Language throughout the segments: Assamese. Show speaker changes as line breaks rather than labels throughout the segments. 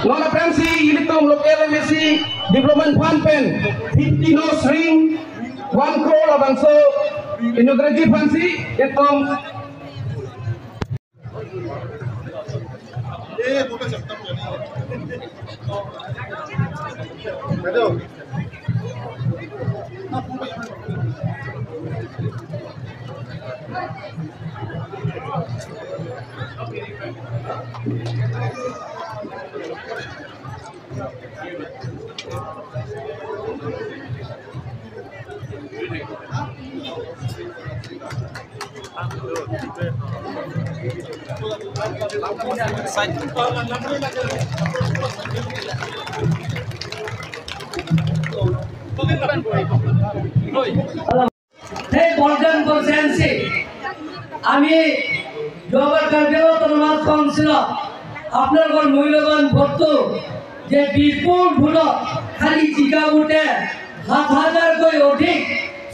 Nona Pransi ilitom local MSC Development Fund pen 50 no string 1 crore abangso inaugurative fund si itom
আমি যোৱাবাৰ কাৰ্বিআংলং কাউন্সিলত আপোনালোকৰ মূল্যৱান ভোটটো যে বিপুল ভোটত খালি জিকা ভোটে 7000তকৈ অধিক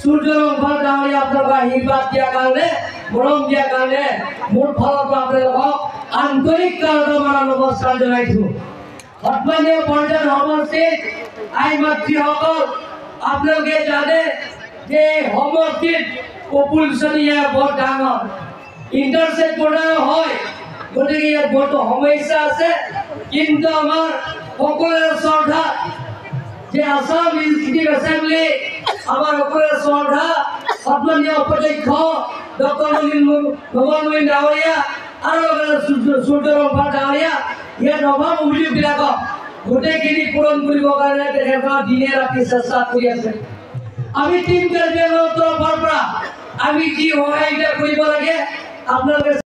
সূৰ্য ৰংফাল ডাঙৰীয়া আপোনালোকৰ আশীৰ্বাদ দিয়াৰ কাৰণে, মৰম দিয়াৰ কাৰণে মোৰ ফালৰ পৰা আপোনালোকক আন্তৰিক কাৰণে নমস্কাৰ জনাইছোঁ। সন্মানীয় পৰ্যায়ৰ সমষ্টিত আই মাতৃসকল, আপোনালোকে জানে যে সমষ্টিত পপুলেশ্যন ইয়াৰ বৰ ডাঙৰ, ইণ্টাৰষ্টেট বৰ্ডাৰ হয়, গতিকে ইয়াত বহুতো সমস্যা আছে। কিন্তু আমাৰ সকলোৰে শ্ৰদ্ধা যে আছাম লেজিছলেটিভ এছেম্বলি আমাৰ সকলোৰে শ্ৰদ্ধা সন্মানীয় উপাধ্যক্ষ ডক্টৰ নৱল মইন ডাঙৰীয়া আৰু সূৰ্য ৰংফাল ডাঙৰীয়া ইয়াত অভাৱ অভিযোগবিলাকক গোটেইখিনি পূৰণ কৰিবৰ কাৰণে তেখেতসকলে দিনে ৰাতি চেষ্টা কৰি আছে। আমি টীম কাৰ্বি আংলঙৰ তৰফৰ পৰা আমি যি সহায় কৰিব লাগে আপোনালোকে